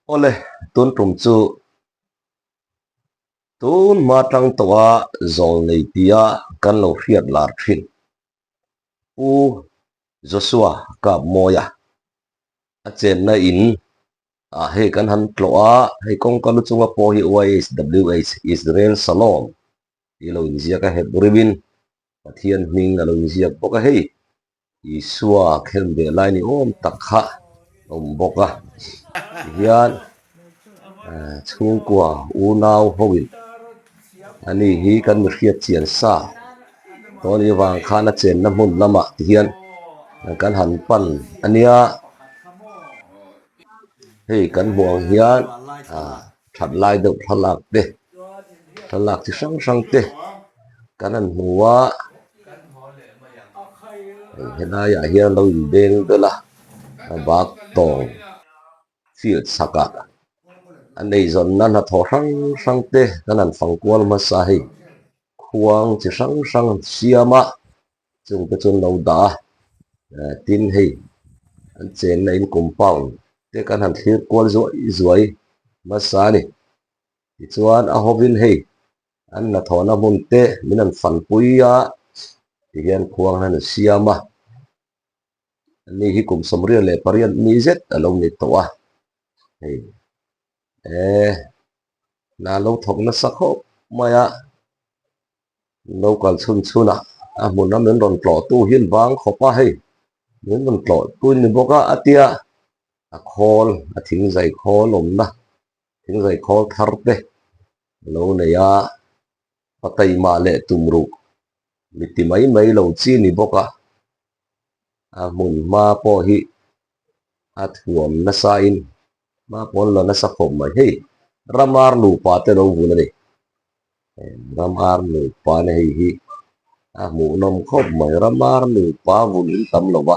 Awle, tun tum chu tun hma tang tawha zawl nei tia kan lo hriat lar thin. Pu Joshua Kapmawia a chenna in ah hei kan han tlawh a, hei kawngka lu chunga pawh hi YHWH Israel Shalom tih a lo inziak a, Hebrew-in Pathian hming a lo inziak bawk a hei. Isua khelm ve lai ni awm tak kha a awm bawk a, tihian chhungkua unau hoin ani hi kan mi hriat chian sa tawh anih avang khan a chenna hmun lamah tihian kan han pan a nia, hei kan hmuh ang hian that lai deuh thlalak te thlalak chi hrang hrang te kan han hmu a hei helaiah hian lo inbeng bel a a bak tawng field chhakah a neizawnna hnathawh hrang hrang te kan han fang kual hmasa hei khuang chi hrang hrang an siam a chung te chu an lo dah a tin hei an chenna in compound te kan han thlir kual zuai zuai hmasa a ni tichuan a hovin hei an hnathawhna hmun te min han fanpui a tihian khuang hian an siam a ani hi kum 98 mi zet a lo ni tawh a hei eh hna lo thawk nasa khawp mai a local chhun chhun a a hmun a min rawn tlawh tu hi an vang khawp a hei min rawn tlawh tu ni bawk a a tia a khawl a thing zai khawl awmna thing zai khawl thar te a lo nei a pa taima leh tum ruh mi ti mai mai lo chi ni bawk a a hmun hma pawh hi a thuam nasa in hma pawn la nasa khawp mai hei ramar nupa te lo vun a ni ramar nupa na hei hi a hmuhnawm khawp mai ramar nupa vun in tam lo va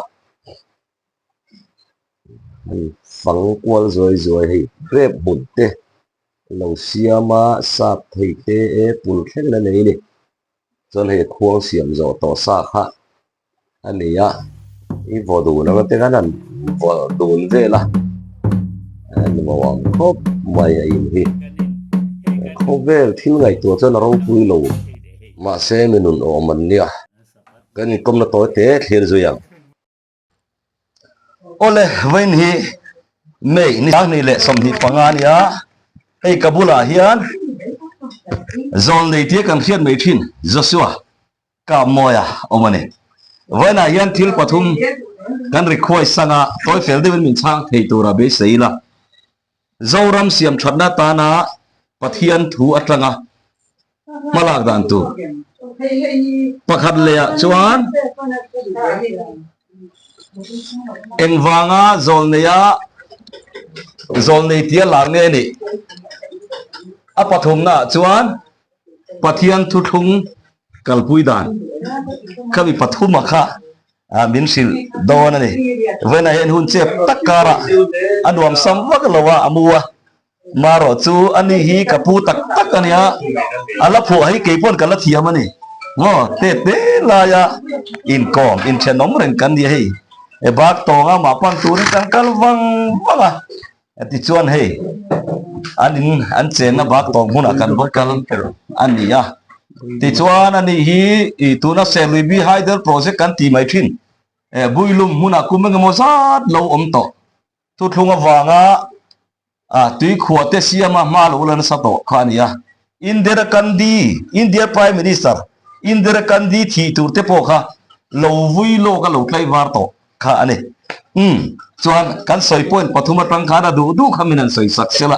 an fang kual zuai zuai hei grape hmun te lo siam a sap thei te apple thleng in a nei a ni chuan hei khuang siam zawh tawh sa kha a ni a i vaw dun ang te khan an vaw dun vel a a ni maw ang khawp mai a in hi khawvel thil ngaihtuah chuan a ropui lo mahse mi nun awm an nia kan inkawmna tawi te thlir zui ang. Awle vawiin hi May ni 2025 a nia hei ka bulah hian zawlnei tia kan hriat mai thin Joshua Kapmawia awm a ni. Vawiinah hian thil pathum kan request anga tawi fel deuhin min chhang thei tura beisei ila Zoram siam thatna tana Pathian thu atanga hmalak dan tur pakhat lehah chuan engvanga zawlneia zawlnei tia lar nge a nih? A pathumnaah chuan Pathian thuthlung kalpui dan khami pathuma kha min hrilh dawn a ni. Vawiinah hian hun chep tak karah a nuam sam vak lo a, a mu a. Marawh chu ani hi ka pu tak tak a nia, a la phuah hi kei pawn ka la thiam a ni. Maw te te laia inkawm inthenawm reng kan nia hei. E bak tawnga mah pan turin kan kal vang vang a, tichuan hei an in an chenna bak tawng hmunah kan va kal a ni a. Tichuan ani hi i tuna Serluibi Hydel Project kan ti mai thin, e Builum hmunah kum engemaw zat lo awm tawh. Thuthlung avanga tuikhuah te siama hma lo la nasa tawh kha a ni a. Indira Gandhi, India Prime Minister Indira Gandhi thih tur te pawh kha lo vui lawk a lo tlaivar tawh kha a ni. Umm, chuan kan sawi point pathum atang khan a duh duh kha min han sawi sak sela.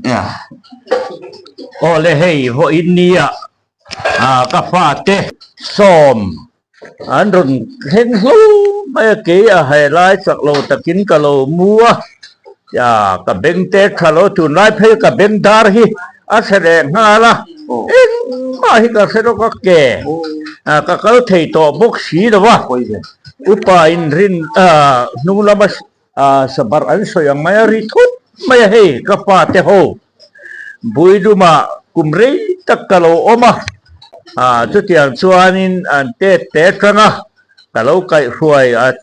Yeah. Aw le hei vawiin nia ka fate sawm An rawn thleng hlo mai a, kei a hai lai chak lo takin ka lo mu a, ka beng te tha lo tunlai phei ka beng dar hi a hre leh nghal a, engmah hi ka hre lawk a ke ka kal thei tawh bawk si lo a, upa in rin hnung lama sabar an sawi ang mai a ri thut mai a hei ka pa te ho Builuma kum rei tak ka lo awm a, chutiang chuanin an tet te atanga ka lo kaihhruai a.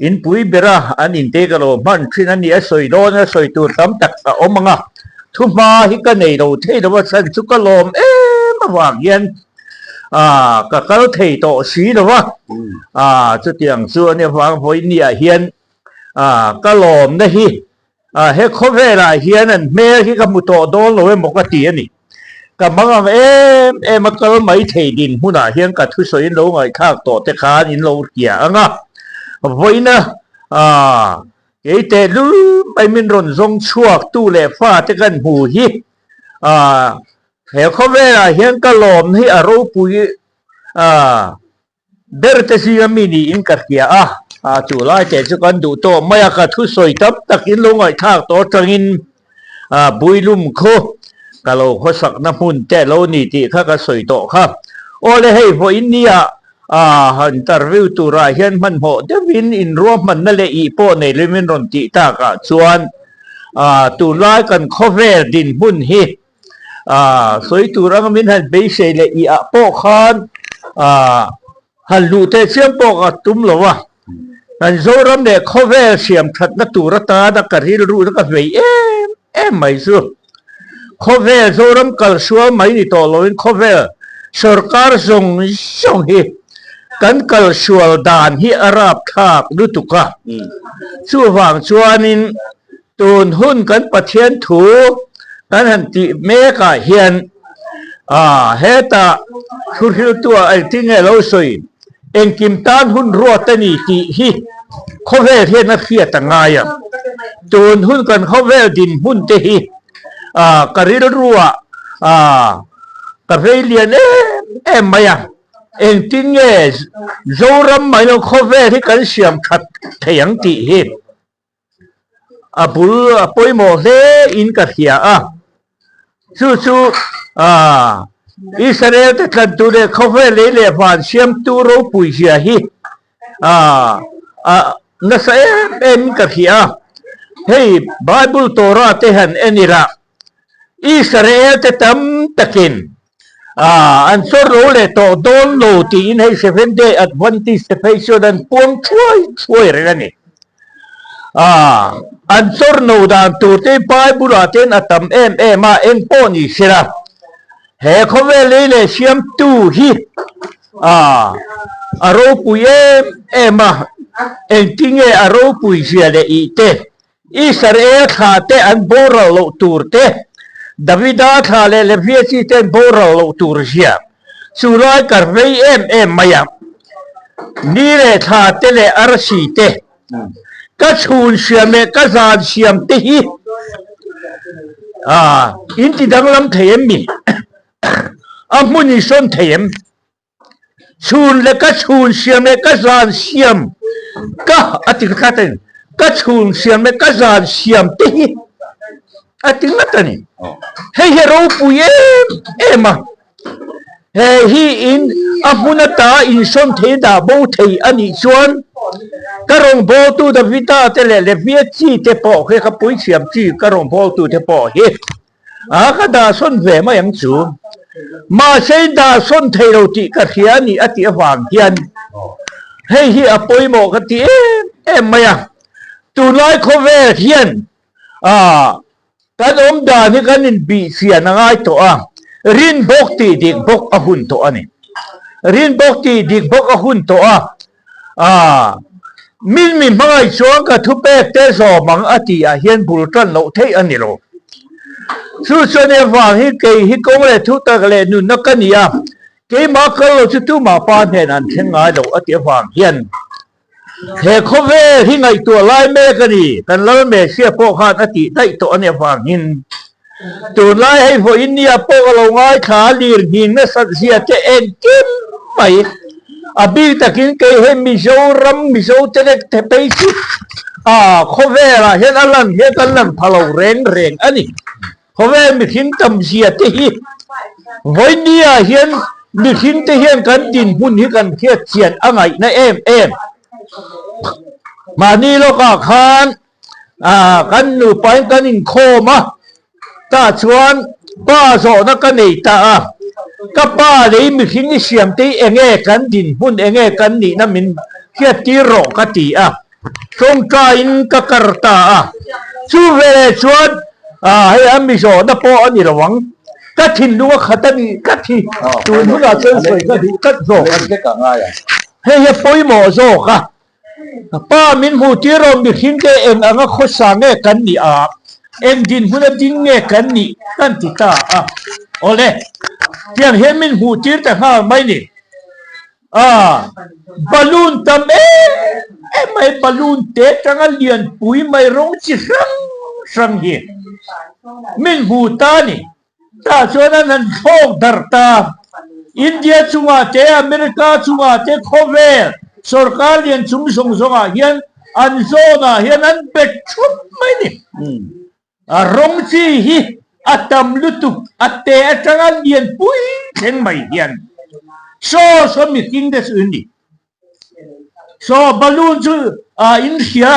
Inpui bera an inte ka lo hman thin a ni a sawi dawn a sawi tur tam tak a awm ang a, thuhma hi ka nei lo thei lo a chhan chu ka lawm em avang hian ah ka kal thei tawh si lo a, ah chutiang chu a nia vang vawinia hian ah ka lawmna hi ah he khawvelah hian an hmel hi ka hmu tawh dawn lo emaw ka ti a ni. Ka hmang ang em em a kal mai thei dinhmunah hian ka thusawi in lo ngaihthlak tawh te khan in lo hria ang a, vawiina ah kei tehlul mai min rawn zawng chhuak tu leh fa te kan hmu hi ah he khawvelah hian ka lawm hi a ropui ah Ber te zinga mi niin ka hria a, a chu lai te chu kan duh tawh mai a, ka thusawi tam takin lo ngaihthlak tawh atangin Builum khu ka lo khawsakna hmun te lo ni tih kha ka sawi tawh kha. Aw le hei vawiin nia interview turah hian hmanhmawh deuhin inruahmanna leh ih pawh nei lumin rawn tih takah chuan tunlai kan khawvel dinhmun hi sawi tur anga min han beisei leh i ah pawh khan han luh teh chiam pawh ka tum lo a, kan Zoram leh khawvel siam thatna tur atana ka rilru na ka vei em em mai chu. Khawvel Zoram kalsual mai ni tawh loin khawvel sorkar zawng zawng hi kan kalsual dan hi a rapthlak lutuk a, chuvang chuanin Tun hun kan Pathian thu kan han tih mekah hian hetah thuhriltuah engtin nge lo sawi, engkim tan hun ruat a ni tih hi khawvel hian a hriat a ngai a. Tun hun kan khawvel dinhmun te hi ka rilruah ka vei lian em em mai a. Engtin nge Zoram mai lo khawvel hi kan siam that thei ang tih hi. A bul a pawimawh hle in ka hria a, chu chu Israel te tlantu leh khawvel lei leh van siamtu ropui zia hi a nasa em em in ka hria a. Hei Bible Torah te han en ila Israel te tam takin an chawr lo leh tawh dawn lo tiin hei Seventh Day Adventist te phei chuan an puang thuai thuai reng a ni. An chawr no dan tur te Bible ah ten a tam em em a, eng pawh ni sela he khawvel lei leh siamtu hi a ropui em em a, engtinge a ropui zia leh ih te Israel thla te an boral loh tur te, Davida thla leh Levia chi te an boral loh tur zia chu lai ka rei em em mai a. Ni leh thla te leh arsi te, ka chhun siam leh ka zan siam te hi in ti danglam thei em mi? A hmun in sawn thei em? Chhun leh ka chhun siam leh ka zan siam ka a ti tlat a ni. Ka chhun siam leh ka zan siam te hi a ti ngat a ni. Hei hi a ropui em em a. He hi in a hmun ata insawn thei dah bo thei a nih chuan ka rawngbawltu Davida te leh Levia chi te pawh hi ka puithiam chi ka rawngbawltu te pawh hi A ka dahsawn ve mai ang chu. Mahse i dahsawn thei lo tih ka hria a ni a tih avang hian hei hi a pawimawh ka ti em em mai a. Tunlai khawvel hian kan awm dan hi kan inbihchian a ngai tawh a, rin bawk tih dik bawk a hun tawh a ni. Rin bawk tih dik bawk a hun tawh a. A, min mi hmangaih chuan ka thupek te zawm ang a tih ah hian bul tan loh theih a ni lo. Chu chuan avang hi kei hi kawng leh thutak leh nunna ka ni a, keimah kal lo chu tumah pa hnen an thleng ngai lo a tih avang hian he khawvel hi ngaihtuah lai mek a ni, kan Lal Messiah pawh khan a tih daih tawh a nih avangin Tunlai hei vawiin nia pawh ka lo ngaithla a, lir nghing nasat zia te engkim mai. A bik takin kei hei Mizoram Mizo te leh te phei chu ah khawvelah hian a lan hian kan lan pha lo reng reng a ni. Khawvel mihring tam zia te hi vawiin nia hian mihring te hian kan dinhmun hi kan hriat chian a ngaihna em em. Mahni lawkah khan kan nupain kan inkhawm a, tah chuan pa zawhna ka nei ta a, ka pa lei mihring i siam te hi enge kan dinhmun enge kan nihna min hriattir rawh ka ti a. Tawngtaiin ka kar ta a, chu veleh chuan hei a mi zawhna pawh a ni lo ang, ka thinlung a khat a nih tlat hi tun hunah chuan sawi ka duh tlat zawk a ni. Hei hi a pawimawh zawk a, Pa min hmuh tir rawh mihring te eng anga khawsa nge kan nih a, eng dinhmun a ding nge kan nih kan ti ta a. Awle, tiang hian min hmuh tir ta nghal mai ni. A, balloon tam em em mai, balloon te tanga lian pui mai rawng chi hrang hrang hi min hmu ta a ni. Tah chuan an han thlawk darh ta. India chungah te, America chungah te khawvel sorkar lian chung zawng zawngah hian an zawnah hian an bet thup mai a ni. A rawng chi hi a tam lutuk, a te atanga lian pui thleng mai hian saw saw mihring te chu in ni. Saw balloon chu a in hria,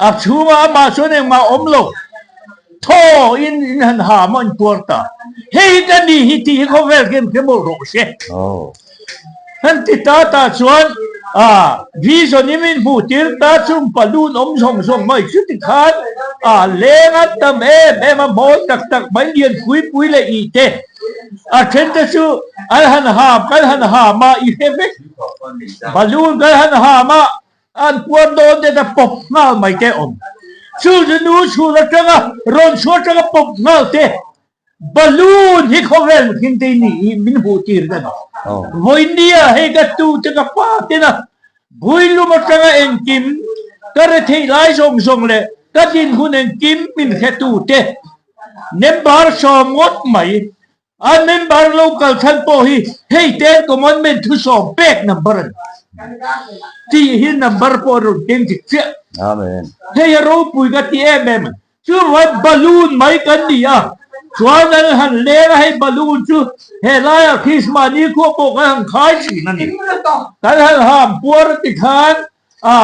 a chhungah amah chuan engmah awm lo, thaw in in han ha maw in puar ta. Hei hi ka ni hi tih hi khawvel hian hre mawlh rawh se. Han ti ta ta chuan a vision in min hmuh tir ta chung balloon awm zawng zawng mai chu ti khan a leng a tam em em a mawi tak tak mai lian pui pui leh ih te a then te chu an han ham kan han ham a i hre vek balloon kan han ham a an puar dawn te ta pawp nghal mai te awm chu chu nu chhun atanga rawn chhuah atanga pawp nghal te Balloon hi khawvel mihring te ni hi min hmuh tir ka ni. Vawinia hei ka tu te ka pa tena Builum atanga engkim ka retheih lai zawng zawng leh ka dinhmun engkim min hretu te member sawm ngawt mai. A member lo kal chhan pawh hi hei ten commandment thu sawm pek number a ni. Tih hi number pawh a rawn keng dik chiah. Hei a ropui ka ti em em a ni. Chu ruai balloon mai kan ni a, chuan an han leng a, hei balloon chu helaiah Christmas ni khua pawh kan han khai thin a ni. Kan han ham puar a ti khan a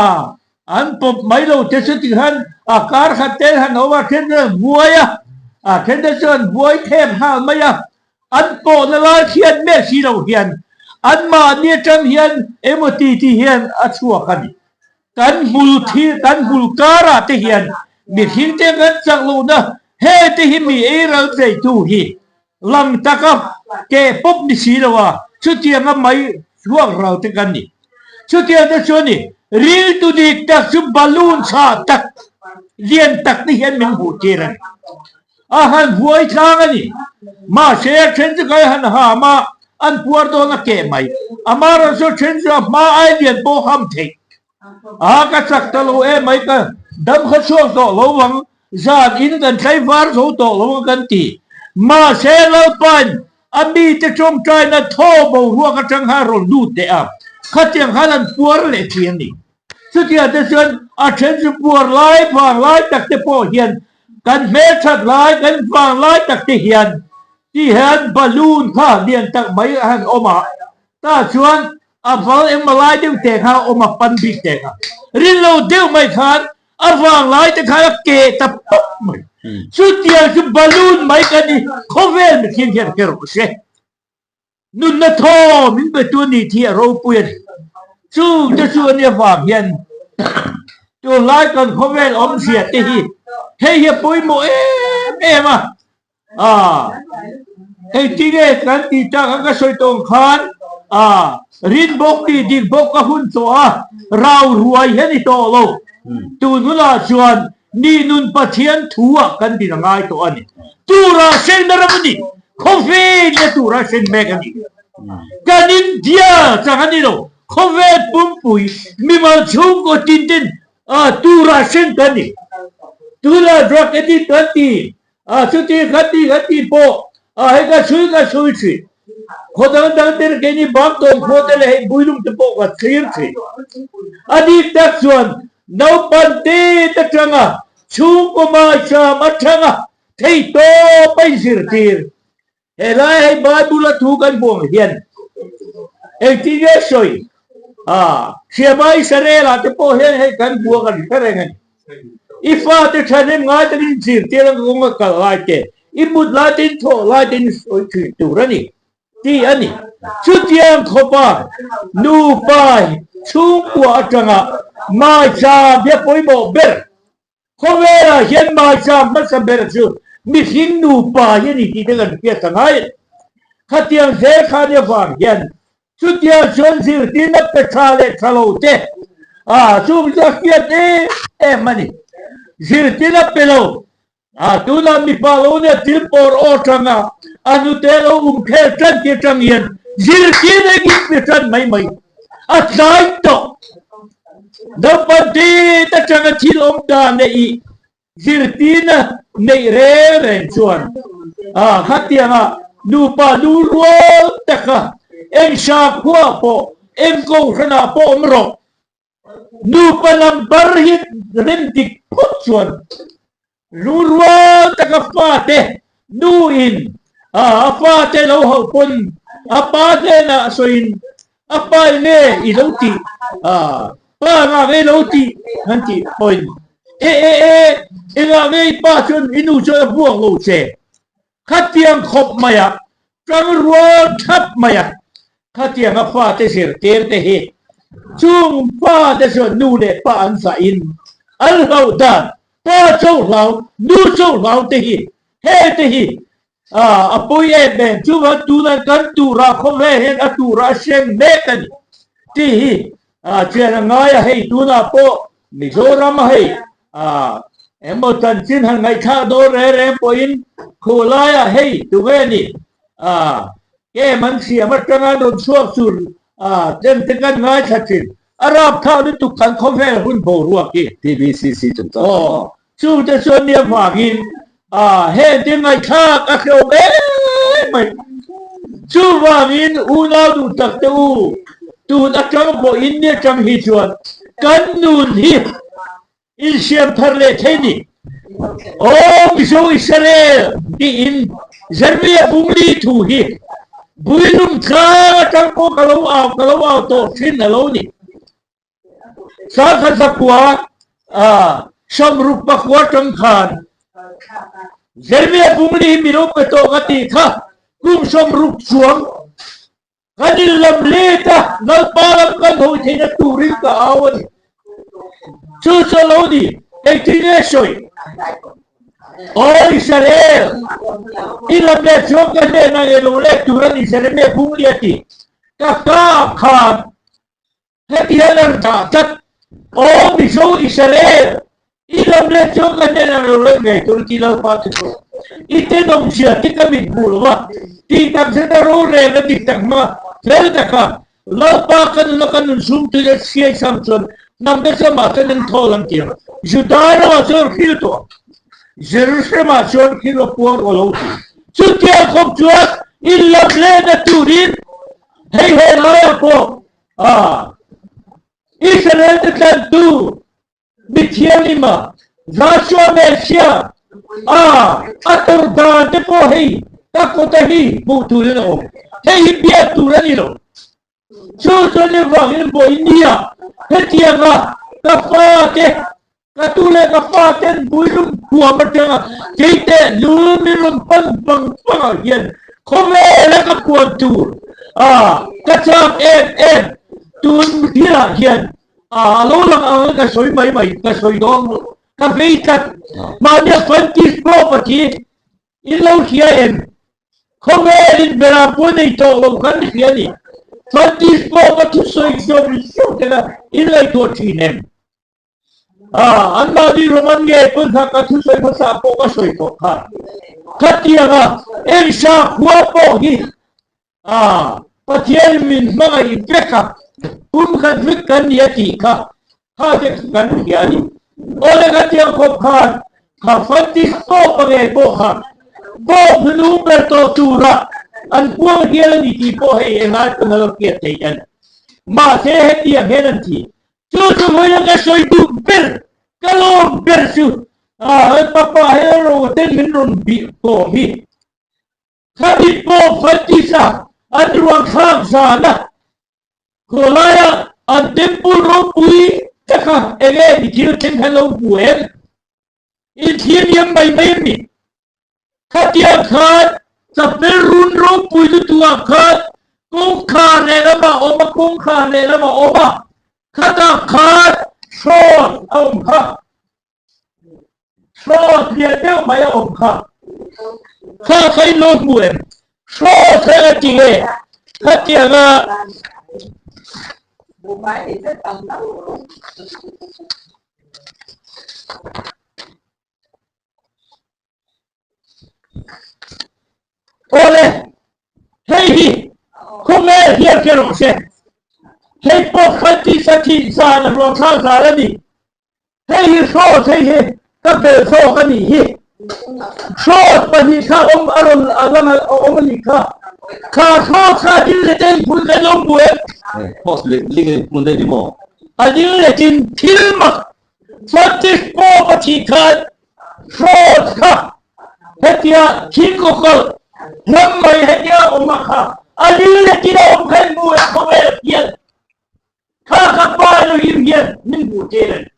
an pawp mai lo te chu ti khan a kar khat te an han awm a, then chu an buai a, a then te chu an buai thep nghal mai a, an pawhna lai thian mek si lo hian anmahni atang hian emaw ti ti hian a chhuak a ni. Kan hmul thi, kan hmul karah te hian mihring te kan chak lohna he te hi mi ei ral theitu hi lang taka keh pawp ni si lo a, chutianga mai chhuak ral te kan ni. Chutiang te chuan ni riltu dik tak chu balloon chhah tak lian tak te hian min hmuh tir a ni. A han huai tlang a ni. Mahse a then chu kan han ham a, an puar dawn a keh mai. Amaherawhchu chu a then chu a hma ai lian pawh ham theih. A ka chak ta lo em mai ka dam kha chhuak tawh lo vang, zan in kan tlai var zo tawh lo ang kan ti. Mahse Lalpain a mite tawngtaina thaw boruak atang khan a rawn lut leh a, khatiang khan an puar leh thin a ni. Chutiang te chuan a then chu puar lai vang lai tak te pawh hian kan hmelthat lai kan vang lai tak te hian ti hian balloon kha lian tak mai a han awm a, tah chuan a val engmaw lai deuh te kha a awm a, pan bik te kha rin lo deuh mai khan a vang lai te khan a keh ta pawp mai. Chutiang chu balloon mai ka ni khawvel mihring hian hre rawh se. Nunna thaw min pe tu ni thi a ropui a ni. Chung te chu a nia vang hian tunlai kan khawvel awmzia te hi hei hi a pawimawh em em a. Aa hei tinge kan tih tak ang ka sawi tawng khan aa rin bawk tih dik bawk ka hun tawh a, rau ruai hi a ni tawh lo. Tun hunah chuan Ni nun Pathian thu ah kan din a ngai tawh a ni. Tura hrenna ram a ni. Khawvel hi a tura hren mek a ni. Kan India chang a ni lo. Khawvel pumpui mimal chhungkaw tin ten tura hren kan ni. Tunah drug addict kan ti, chuti kha ti kha ti pawh hei ka chhui ka chhui thin. Khaw dang dang te keini Bangtawng khua te leh hei Builum te pawh ka thlir thin. A dik tak chuan Naupan te te tanga chhungkaw maicham atanga thei tawp a inzirtir. Helai hei Bible a thu kan hmuh ang hian engtin nge sawi? A, Siama Israel ah te pawh hian hei kan hmu a kan hre reng a ni. I fate thahnem ngai takin inzirtir ang kawng a kal lai te, i mut lai te, i thawh lai te in sawi thin tur a ni. Tih a ni. Chutiang khawpa nupa chhungkua atanga Maicham hi a pawimawh ber. Khawvelah hian maicham hmasa ber chu mihring nupa hi a ni tih te kan hriat a ngai a ni. Khatiang zel kha nia vang hian chutiang chuan zirtirna pe tha leh tha lo te ah chung chu a hriat em em a ni. Zirtirna pe lo A tunah mipa lo nia thil pawr aw tanga a nute lo um khel tan tir tang hian zirtir engin pe tan mai mai a tlai tawh. Naupang tit atanga thil awm dan leh ih zirtirna neih reng reng chuan a khatianga nupa lu rual taka eng sakhua pawh eng kohhranah pawh awm rawh. Nupa number hi rem dik phawt chuan lu rual taka fate nu in a fate lo hauh pawn a pa hnenah sawiin a pa enge i lo tih pa engah nge i lo tih an tih pawhin e e e engah nge i pa chuan i nu chuan a vuak lo che Khatiang khawp maia tangrual thap maia khatianga fate zirtir te hi chung fate chuan nu leh pa an zahin an hlauh dan, pa chauh hlau, nu chauh hlau te hi he te hi a pawi em em. Chuvang tunah kan turah khawvel hian a turah a hreng mek a ni tih hi chian a ngai a, hei tunah pawh Mizoram a hei A, engmaw chanchin han ngaihthlak dawn reng reng pawhin khuh laiah hei tunge ni? A, kem an siam atanga rawn chhuak tur a, tlem te kan ngaithla thin. A rapthlak lutuk kan khawvel hun boruak hi. TBCC chungchang. Aw, chungte chuan nia vangin a, heng te ngaihthlak a hrehawm em mai. Chuvangin unau duh tak te u, tun atang pawhin nia tang hi chuan kan nun hi Insiam thar leh thei ni. Aw Mizo Israel tiin Jeremiah bungli thu hi Builum tlang atang pawh ka lo au ka lo au tawh thin a lo ni. Sangkhat zakua sawmruk pakua tang khan Jeremiah bungli hi mi lo pe tawh ka tih kha kum 60 chuang Kan inlam let a, Lalpa lam kan hawi theihna turin ka au a ni. Chu chu a lo ni, engtin nge sawi? Aw Israel, i lam leh chuan ka hnenah nge lo let tur a ni, Jeremiah bung li a ti. Ka ka khan Heti hian a rawn dah tlat, Aw Mizo Israel, i lam leh chuan ka hnenah lo let ngei tur ti Lalpa te chu i tenawm zia ti ka mit hmuh lo a, tih tak zeta rorel a dik tak hmanga fel taka Lalpa ka nuna ka nun sum tui leh siai sang chuan hnam te chuan mahse nan thawl an ti ang. Juda ramah chuan hril tawh ang, Jerusalem ah chuan hril a puang rawh lo ti. Chutiang khawp chuan i lam lehna turin hei he laiah pawh A Israel te tlantu mithianglima Joshua Messiah a a tawrh dan te pawh hei ka kawta hi hmuh turin a awm. Hei hi biak tur a ni lo. Chu chuan ni vangin vawi nia hetianga ka fate Ka tu leh ka fa ten builum huam atanga kei teh lul min rawn pan vang vang ah hian khawvel a ka puan tur a ka chak em em tun thil ah hian a lo lang ang a ka sawi mai mai ka sawi dawn lo ka vei tlat mahni a Francis Pope a thi in lo hria em khawvel in beram pawh nei tawh lo kan hria ni Francis Pope a thusawi zawng zawng te kha in ngaihtuah thin em. A, anmahni Roman nge pawn kha ka thusawi hmasa pawh ka sawi tawh kha. Khatianga eng sakhua pawh hi a, Pathianin min hmangaih vek a, kum khat vek kan ni a tih kha, kha te kha kan hria a ni. Awle khatiang khawp khan kha Francis Pope a nge pawh kha Pope hnung ber tawh tura an puang hial a ni tih pawh hei englai pawn a lo hriat theih a ni. Mahse hetiang hian an ti, Chu chu vawiin ka sawi duh ber, ka lawm ber chu a papa hero ten min rawn bih tawh hi. Khami pawh Francis-a an ruang thlak zan a, khawlaia an temple ropui taka enge ni thil thleng khan lo hmu em? Inthlir liam mai mai a ni. Khatiang khan chapel run ropui lutuah khan kawngkhar lehlamah a awm a, kawngkhar lehlamah a awm a, khatah khan Hrawn a awm kha. Hrawn lian deuh mai a awm kha. Kha kha in lo hmu em? Hrawn kha a ti nge? Khatianga Awle, hei hi khawvel hian hre rawh se. Hei pawh kha tisa thih zan a hluang thlak zal a ni. Hei hi hrawt hei hi ka bel zawk a nih hi. Hrawt pahnih kha awm a rawn a lang a awm a nih kha. Kha hrawt kha a ding leh ten hmun kan lo hmu em? Post leh link in hmun daih ni maw? A ding leh tin thil mak Francis Pope a thih khan Hrawt kha hetia thingkawkawlh ram mai hetia awm a kha a lil leh tin a awm kha in hmu em khawvel hian kha kha pa Elohim hian min hmuh tir a ni.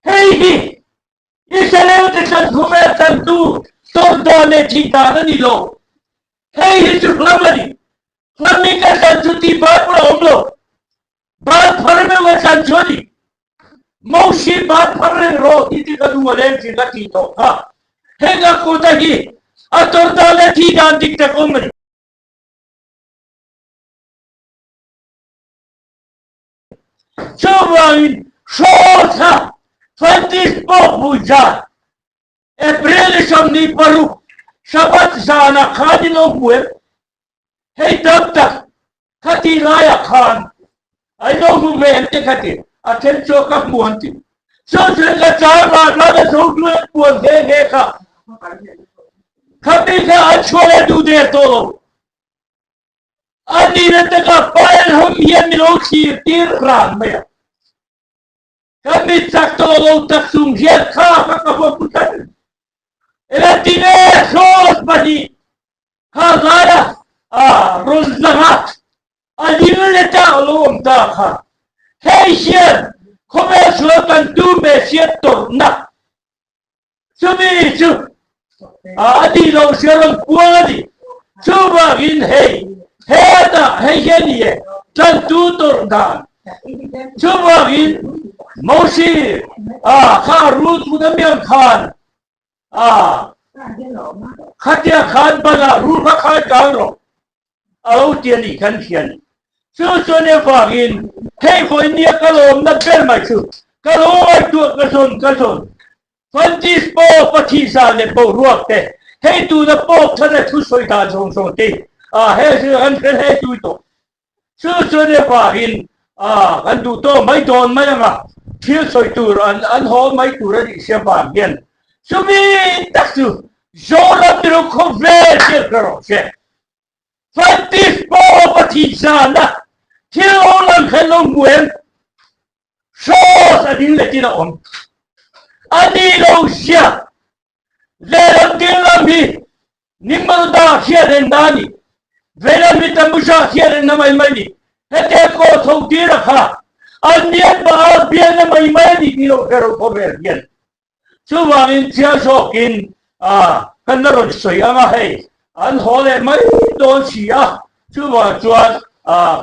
Hei hi Israel te chan khawvel chantu tawrh dan leh thih dan a ni lo. Hei hi chu hlam a ni. Hlamin a chan chu tih Bible a awm lo. Ban phar meuh a chan chu a ni. Mosi ban phar reng rawh ti ti ka lung a leng thin ka tih tawh kha. Heng a kut a hi a tawrh dan leh thih dan dik tak awm a ni. Chuvangin hraw kha Francis pawh hmui zat April i 26 Sabbath zanah khan in lo hmu em? Hei tam tak khati laiah khan an lo hmu ve em te kha ti, a then chu ka hmu an ti. Chu chuan ka char lah khan a zo hnuai puan nghe nghe kha. Khami kha an chhuah leh duh der tawh lo. A nihna takah Paelham hian min lo thlir tir ran mai a. Ka mit chak tawh lo tak chung hian kha kha ka huam put tlat. Engtin nge hrawt pahnih kha laia a rawn lang a, a ling leh ta a lo awm ta kha. Hei hian khawvel sual kan tu Messiah tawrhna Chumi chu a tih loh sia rawn puang a ni. Chuvangin hei hetah hei hi a ni e, tlantu tawrh dan. Chuvangin Mosi a kha rul tun a miang khan a khatia khan banah rul kha khai kang rawh a lo ti a nih khan hria a ni. Chu chuan avangin hei vawi nia ka lawmna ber mai chu ka lo ngaihtuah ka zawn ka zawn. Francis pawh Pathisa leh boruak te hei tuna pawp thar a thusawi dan zawng zawng te a he zir an hre hle tui tawh. Chu chuan avangin a kan duh tawh mai dawn mai anga thil sawi tur an an haw mai tur a nih sia vang hian chumi tak chu Zoram miru khawvel hian hre rawh se. Francis pawh Pathisa-na thil awm lang khan lo hmu em? Hrawt a ding leh tin a awm. A ni lo zia lehlam dinglam hi Nimroda hriat na a ni. Veilam hi Tamusa hriat na mai mai ni. Hete kaw tho tir a kha an nian Baal bialna mai mai a ni tih lo hre ro khawvel hian. Chuvangin chiang zawkin kan la rawn sawi ang a, hei an haw leh mai dawn si a, chuvang chuan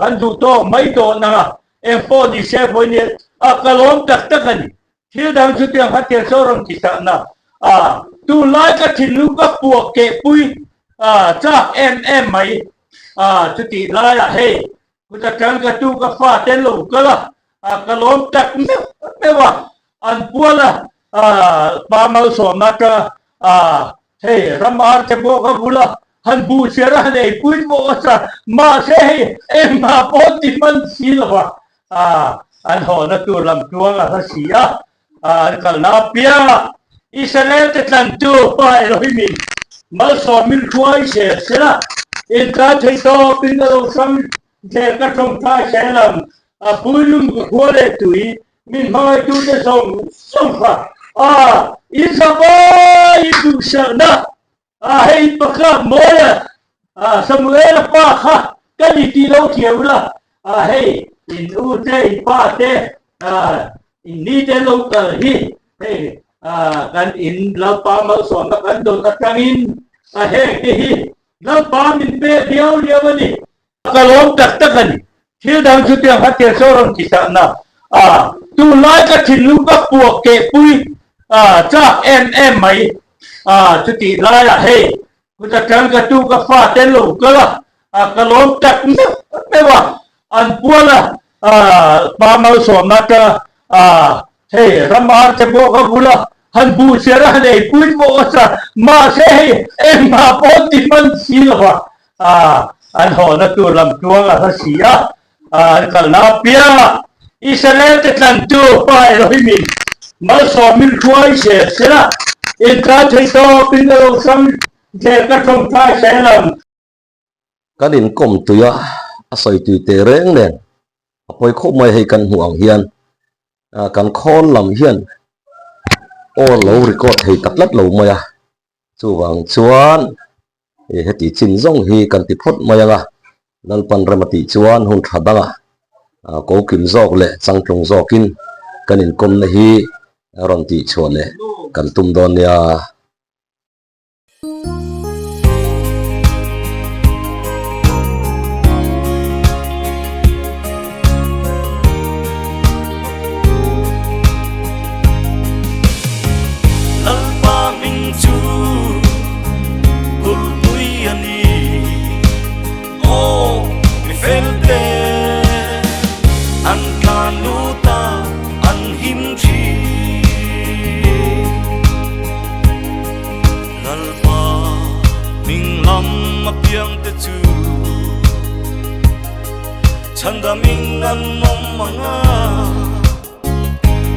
kan duh tawk mai dawn ang a, eng pawh ni se vawi nia a ka lawm tak tak a ni. Thil dang chutiang kha tel saw rawn ti takna a, tunlai ka thinlung ka puak kehpui chak em em mai a, chutih laiah hei Kut atang ka tu ka fa te lo kal a, ka lawm tak meuh meuh a, an pual a, pa malsawmna atanga hei ram ar te pawh ka bul a, han buh cher a han eipui pawh ka sa, mahse hei engmah pawh ti hman si lo va, an hawhna tur lam tluang a hla si a, an kalna apiang a Israel te tlantu pa Elohim-in malsawmin hruai zel sela, intlan thei tawpin a lo hrang zel ka tawngtai zel ang, a puilum ka khua leh tui min hmangaitute zawng zawng kha a inzavaiin duhsakna a hei in pakhat mawi a, Samuel-a pa kha ka ni tih lo thiam ula, a hei in u te in pa te in ni te lo kal hi hei kan in Lalpa malsawmna kan dawn atangin a heng te hi Lalpa min pek viau viau a ni. Ka lawm tak tak a ni. Thil dang chutiang kha tel saw rawn ti takna a. Tunlai ka thinlung ka puak keh pui chak em em mai. Chutih laiah hei kut atang ka tu ka fate an lo kal a, ka lawm tak meuh meuh a, an pual a pa malsawmna atanga hei ram ar te pawh ka bul a, han buh siar a han eipui pawh ka sa, mahse hei engmah pawh ti hman si lo va, an hawhna tur lam tluang a hla si a, an kalna apiang a Israel te tlantu Pa Elohimin malsawmin hruai zel sela, intlan thei tawpin ka lo hrang zel ka tawngtai zel ang. Kan inkawm tui a, a sawi tui teh reng nen a pawi khawp mai hei kan hmuh ang hian kan khawl lam hian aw lo record thei ta tlat lo mai a, chuvang chuan heti chin zawng hi kan ti phawt mai ang a, Lalpan rem a tih chuan hun tha danga ko kim zawk leh changtlung zawkin kan inkawmna hi rawn tih chhuah leh kan tum dawn nia. Lalpa hming chu kulhpui a ni, aw mi felte an tlan lut a an him thin. Lalpa hming lam apiangte chu chhandaming an awm ang a,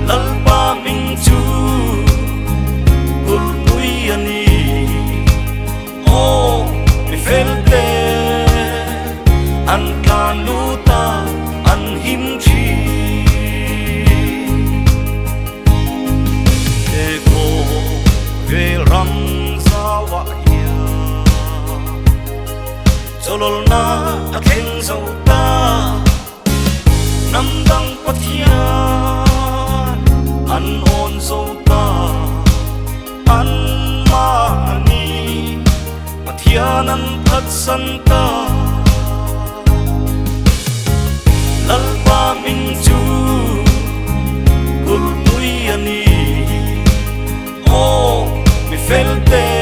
Lalpa hming chu kulhpui a ni, aw mi felte an tlan lut a an him thin. He khawvel ram zauah hian chawlawlna a thleng zo ta, hnam dang Pathian an awn zo ta, an mahni Pathian an phatsan ta. Lalpa hming chu kulhpui a ni, aw mi felte.